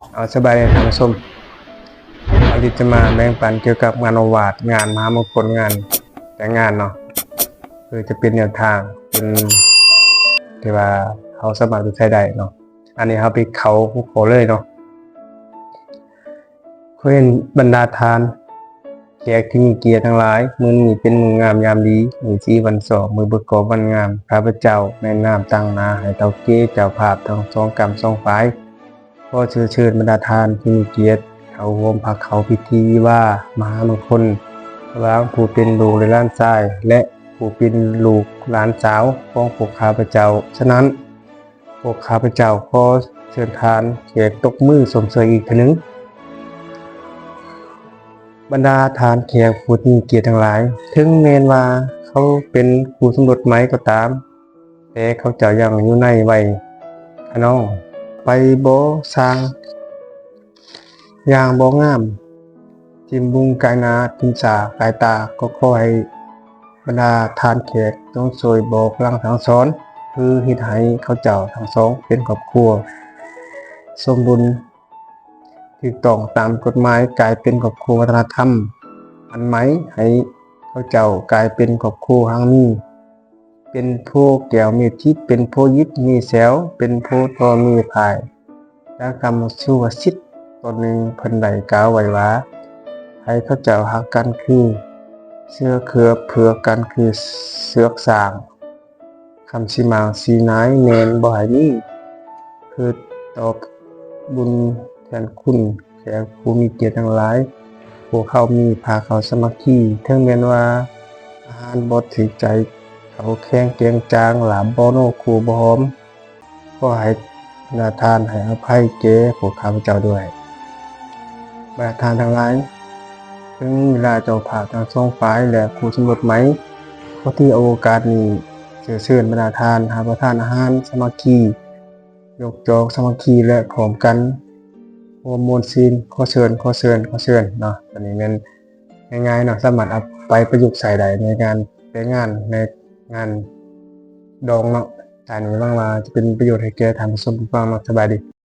ເອົາ ສະບາຍດີທ່ານຜູ້ຊົມ, ເຮົາຊິມາແບ່ງປັນກ່ຽວກັບງານໂອວາດ, ງານມະຫາມົງຄົນ, ງານແຕ່ງງານເນາະ, ເພື່ອຈະເປັນແນວທາງ ເປັນທີ່ວ່າເຮົາສາມາດໄປໃຊ້ໄດ້ເນາະ. ອັນນີ້ເຮົາໄປເຂົ້າຫົວຂໍ້ເລີຍເນາະ. ຂໍຮຽນບັນດາທ່ານແຂກທີ່ມີກຽດທັງຫຼາຍ, ມື້ນີ້ເປັນມື້ງາມຍາມດີ, ມື້ສີວັນຊອກ, ມື້ປະກອບວັນງາມ, ຂ້າພະເຈົ້າໃນນາມຕາງໜ້າໃຫ້ເຖົ້າແກ່ເຈົ້າພາບທັງສອງກ້ຳສອງຝ່າຍ ຂໍເຊື້ອເຊີນບັນດາທ່ານທີ່ມີກຽດເຂົ້າຮ່ວມພາເຂົ້າພິທີວິວາມະຫາມົງຄົນ ລະຫວ່າງຜູ້ເປັນລູກແລະຫຼານຊາຍ ແລະ ຜູ້ເປັນລູກຫຼານສາວຂອງພວກຂ້າພະເຈົ້າ. ສະນັ້ນ, ພວກຂ້າພະເຈົ້າຂໍເຊີນທ່ານແຂກຕົບມືຊົມເຊີຍອີກເທື່ອໜຶ່ງ. ບັນດາທ່ານແຂກຜູ້ມີກຽດທັງຫຼາຍ, ເຖິງແມ່ນວ່າເຂົາເປັນຄູ່ສົມລົດໃໝ່ກໍຕາມ, ແຕ່ເຂົາເຈົ້າຍັງຢູ່ໃນໄວຂະນອງ, ໄປບໍ່ຊ່າງ, ຍ່າງບໍ່ງາມ, ຖິ້ມບຸງກາຍໜ້າ, ຖິ້ມສາກາຍຕາ, ກໍຂໍໃຫ້ບັນດາທ່ານແຂກຈົ່ງຊ່ວຍບອກຫຼັງສັ່ງສອນ, ຄືເຮັດໃຫ້ເຂົາເຈົ້າທັງສອງເປັນຄອບຄົວສົມບູນ ຖືກຕ້ອງຕາມກົດໝາຍ, ກາຍເປັນຄອບຄົວວັດທະນະທຳອັນໃໝ່, ໃຫ້ເຂົາເຈົ້າກາຍເປັນຄອບຄົວຮັ່ງມີ, ເປັນໂພແກ້ວມີທິບ, ເປັນໂພຢິບມີແຊວ, ເປັນໂພຕໍ່ມີພາຍ. ດັ່ງຄຳສຸພາສິດຕົນໜຶ່ງເພິ່ນໄດ້ກ່າວໄວ້ວ່າ, ໃຫ້ເຂົາເຈົ້າຮັກກັນຄືເສືອເຄືອ, ເຜືອກກັນຄືເຊືອກຊ້າງ. ຄຳສີໝາງສີໜາຍແມ່ນບໍ່ໃຫ້ມີ, ເພື່ອຕອບບຸນແທນຄຸນແຂກຜູ້ມີກຽດທັງຫຼາຍ. ພວກເຮົາມີພາເຂົ້າສາມັກຄີ, ເຖິງແມ່ນວ່າອາຫານບໍ່ຖືກໃຈ, ເຂົ້າແຂງແກງຈາງ, ລາບບໍ່ນົ, ຄູບໍ່ຫອມ, ຂໍໃຫ້ບັນດາທ່ານໃຫ້ອະໄພແກ່ພວກຂ້າພະເຈົ້າດ້ວຍ. ບັນດາທ່ານທັງຫຼາຍ, ເຖິງເວລາເຈົ້າພາບທັງສອງຝ່າຍ ແລະ ຄູ່ສົມລົດໃໝ່ ຂໍຖືເອົາໂອກາດນີ້ເຊື້ອເຊີນບັນດາທ່ານຮັບປະທານອາຫານສາມັກຄີ, ຍົກຈອກສາມັກຄີ ແລະ ພ້ອມກັນຮ່ວມມ່ວນຊື່ນ. ຂໍເຊີນ, ຂໍເຊີນ, ຂໍເຊີນເນາະ. ອັນນີ້ແມ່ນ ງ່າຍໆເນາະ, ສາມາດເອົາໄປປະຍຸກໃຊ້ໄດ້ໃນງານແຕ່ງງານ, ໃນງານດອງເນາະ. ອັນນີ້ຫວັງວ່າຈະເປັນປະໂຫຍດໃຫ້ແກ່ທ່ານຜູ້ຊົມຜູ້ຟັງເນາະ. ສະບາຍດີ.